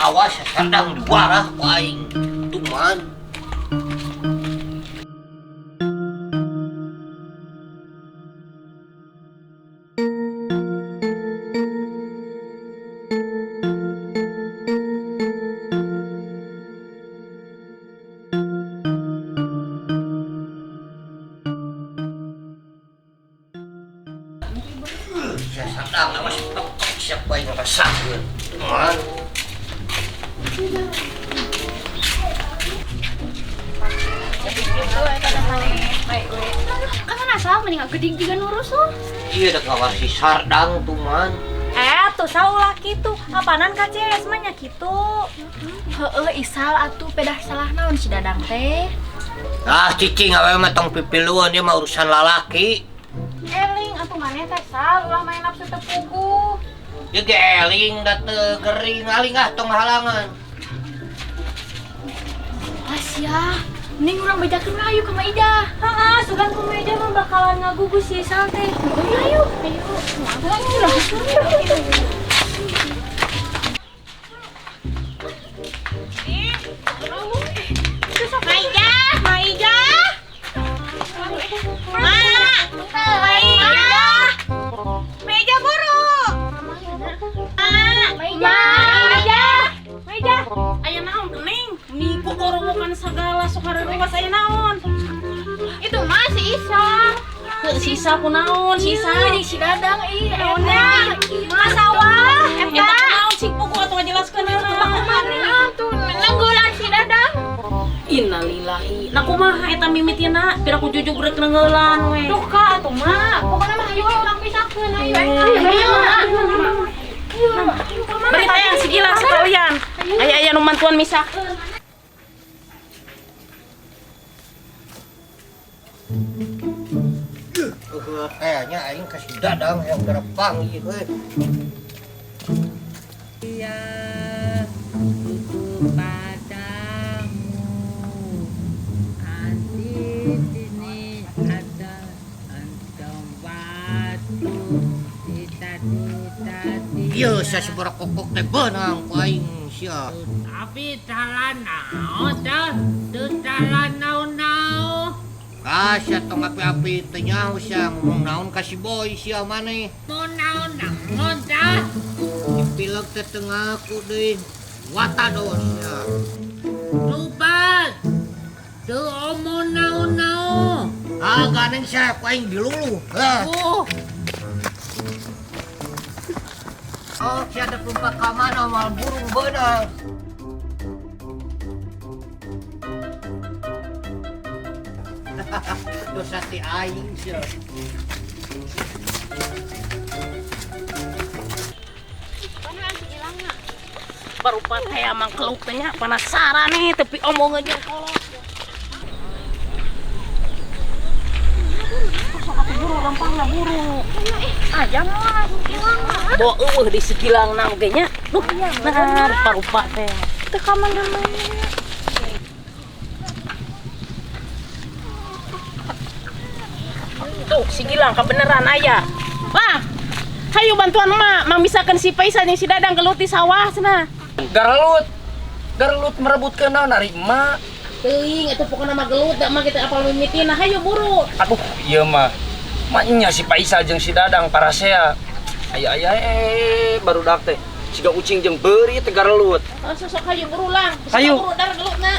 Awas sardang diwarah ku aing. Tuman. Sardang awas siapa yang rasakeun. Tuman. Kan asal mending gede juga nurus tuh. Iya dek ngawar si Sardang tuh man. Tuh saulah kitu. Apanan ka CS mah nya kitu. Heeh, Isal atuh pedah salah naon si Dadang teh. Ah, cicing awewe mah tong pipiluan dia mah urusan lalaki. Eling atuh maneh teh sal ulah main nafsu teu puguh. Ya ge eling da teu gering aling ah tong halangan. Asia, mending urang bejakeun ayo ka Ma Ijah. Heeh, sugan ku Ma Ijah mah bakalan ngagugu si Isal teh. Ayo, ayo. Ma Ijah, Ma Ijah. Ma, Ma Ijah. Ma Ijah buru. Ma Ijah. Ma Ijah. Aya naon kening? Nipu korowokan segala sok hareureuwas aya naon? Itu mah si Isal. Heuh, si Isal kunaon? Si Isal jeung si Dadang ih eta. Ka sawah eta kunaon sing puguh atuh ngajelaskeun heula. Kumaha tuh nenggulan si Dadang. Innalillahi. Nah kumaha eta mimitina? Pira ku jujug rek nengeulan we. Duka atuh mah. Pokona mah hayu we urang pisahkeun hayu. Ayo. Beri teh yang si Gilang sekalian. Aya-aya nu mantuan misahkeun. Kayaknya aing ka si Dadang yang gerepang ieu euy. Iya, itu padamu. Di sini ada entong batu. Cita-cita. Ieu sia si borokokok teh beunang ku aing sia. Tapi salah naon teh, teu salah naon-naon. Ah, sia tong api-api teu nyaho sia ngomong naon ka si Boy sia maneh. Mau naon-naon teh? Dipilek teh teu ngaku deui. Watados sia. Lupa. Teu omong naon-naon. Ah, ganeng sia ku aing diluluh. Oh. Oh, sia ada lompat ka mana moal burung beunang. Dosa ti aing sia. Barupa teh emang keluk teh nya penasaran nih tapi omong aja kolot. Sok atuh buru gampang lah buru. Ayam lah gilang. Bawa eueuh di segilang na oge nya. Duh, nah rupa-rupa teh. Teu ka mana-mana. Tuh, si Gilang kebeneran aya. Wah, hayu bantuan emak, mang misakeun si Paisa jeung si Dadang gelut di sawah cenah. Garelut. Garelut merebutkeun naon ari emak. Teuing eta pokona mah gelut da emak kita apal mimitina, hayu buru. Aduh, ieu mah. Maknya si Paisa jeung si Dadang parasea. Aya-aya barudak teh. Siga ucing jeung beuri teh garelut. Oh, sosok hayu buru lang. Hayu. Buru dar gelutna.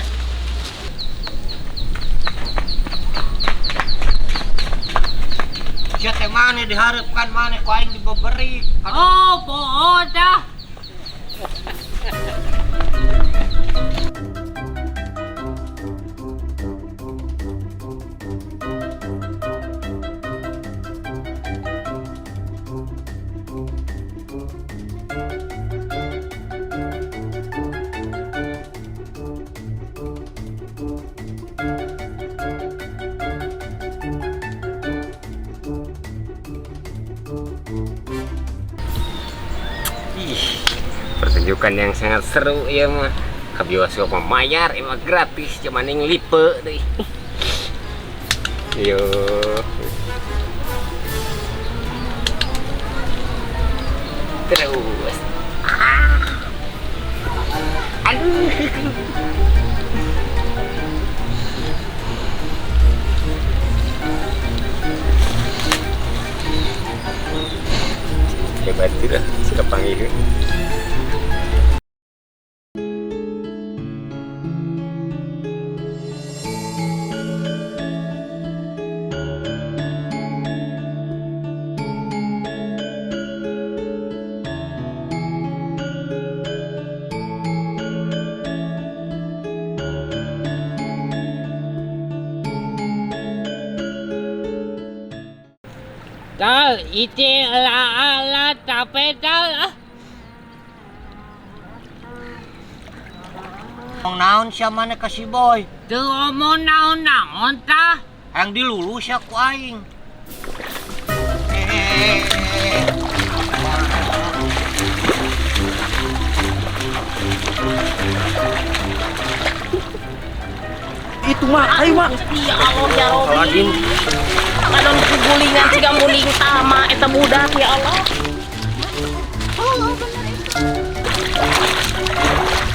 Sia teh maneh dihareupeun maneh ku aing dibeberi. Oh, bohong dah. Ih, pertunjukan yang sangat seru ya mah. Ke bioskop mah mayar emang gratis, cuman yang lipe deh. Yo. Terus. Aduh. Hebat tidak si kapanggih. Dal, ite la ala tapedal ah. Ngomong naon sia maneh ka si Boy? Teu omong naon-naon tah. Hayang dilulu sia ku aing. Itu mah, ayo mah. Ya Allah ya Robi. Kadon kugulingan siga muling tama eta budak ya Allah. Oh, bener itu.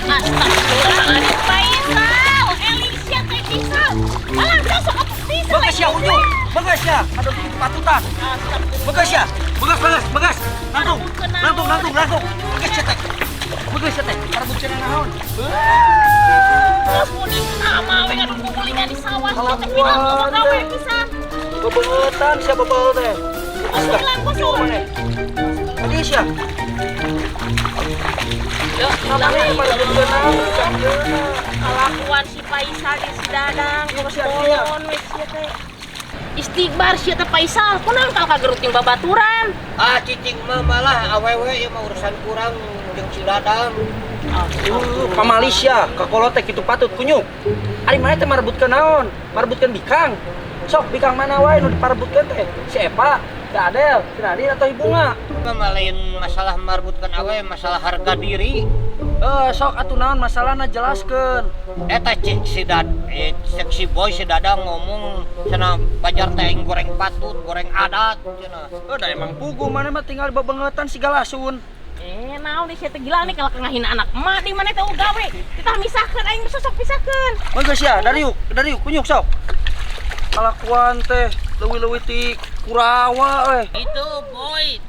Astagfirullahaladzim. Faisal, Elisha teh bisa. Alah, besok atuh bisa. Bagas ya ujung, bagas ya. Aduh kitu patutan. Bagas ya. Bagas, bagas, bagas. Langsung, langsung, langsung, langsung. Bagas ya teh. Bagas ya teh. Parebut cenah naon? Geus muning tama we ngadon kugulingan di sawah. Teh pirang gawe pisan. Bebengetan sia bebel teh. Kusulan kusul. Tadi sia. Ya, kalakuan si Faisal di si Dadang, bolon we sia teh. Istighbar sia teh Faisal, kunaon kalau kageruting babaturan? Ah, cicing mah malah awewe ieu mah urusan kurang jeung si Dadang. Pamalis sia, kakolot teh kitu patut kunyuk. Ari maneh teh marebutkeun naon? Marebutkeun bikang. Sok bikang mana wae nu diparebutkeun teh? Si Epa, si Adel, si Nadine atau Bunga? Mah lain masalah marebutkeun awewe, masalah harga diri. Sok atuh naon masalahna jelaskeun. Eta cek si Dad, cek si Boy si Dadang ngomong cenah pajar teh aing goreng patut, goreng adat cenah. Da emang puguh maneh mah tinggal bebengetan si galasun. Naon nih sia teh gila nih kalau ngahina anak emak di mana teh gawe. Kita misahkeun aing sok pisahkeun. Bagus ya, dariuk, dariuk kunyuk sok. Kalakuan teh leuwih-leuwih ti Kurawa we. Itu Boy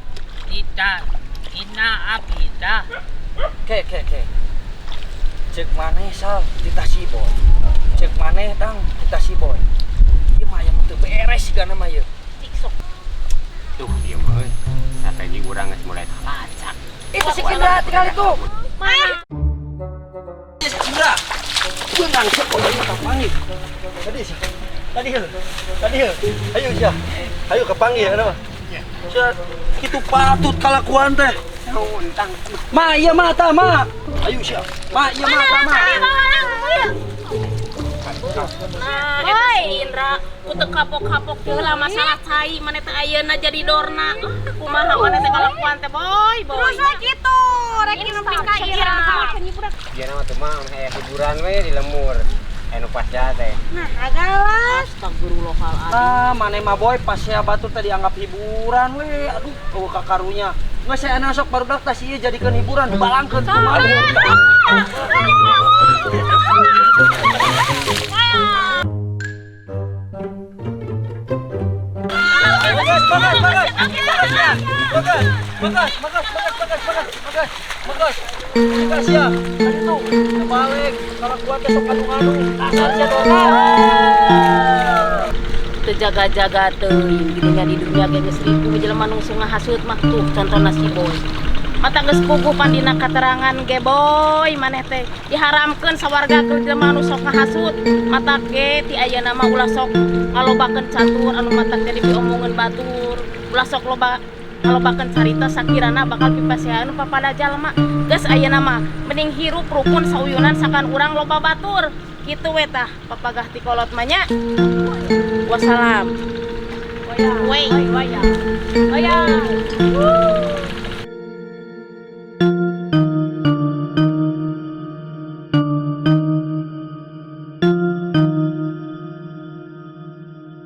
tidak ina abida. Ke ke ke. Cek maneh Sal titah si Boy. Cek maneh Dang titah si Boy. Ieu mah aya teu beres sigana mah ieu. Cik sok. Tuh, ieu mah euy. Strategi urang geus mulai kalacak. Itu si Indra tinggal itu. Mana? Si Indra. Beunang sok kapanggih. Tadi sih. Tadi heuh. Tadi heuh. Ayo sia. Ayo kapanggih eta mah. Sia kitu patut kalakuan teh. Ma iya ma tah ma. Ayo sia. Ma iya ma tah ma. Nah, eta si Indra ku teu kapok-kapok teh heula masalah cai maneh teh ayeuna jadi dorna. Kumaha maneh teh kalakuan teh Boy, Boy. Terus we kitu, rek nepi ka ira. Bieu mah teu mah aya hiburan we di lemur. Anu pasca teh. Nah, galas. Astagfirullahaladzim. Nah, maneh mah Boy pasca batur teh dianggap hiburan we. Aduh, eueuh kakarunya. Geus saya sok barudak tah si ieu jadikeun hiburan dibalangkeun kumaha. Bagas, bagas, bagas. Bagas, bagas, bagas, bagas, bagas, bagas, bagas, bagas. Bagas ya. Tadi tuh kebalik kalakuan teh sok adu-adu. Asal sia dona. Teu jaga-jaga teuing gitu nya di dunia ge geus ripuh jelema nu ngahasut mah tuh contohna si Boy. Mata geus puguh pandina katerangan ge Boy maneh teh diharamkeun sawarga keur jelema nu sok ngahasut. Mata ge ti ayeuna mah ulah sok ngalobakeun catur anu matak jadi diomongeun batur. Ulah sok loba ngalobakeun carita sakirana bakal pipasehan papada jalma. Geus ayeuna mah mending hirup rukun sauyunan sakan urang loba batur. Kitu we tah papagah ti kolot mah nya. Wassalam. Woi. Woi. Woi.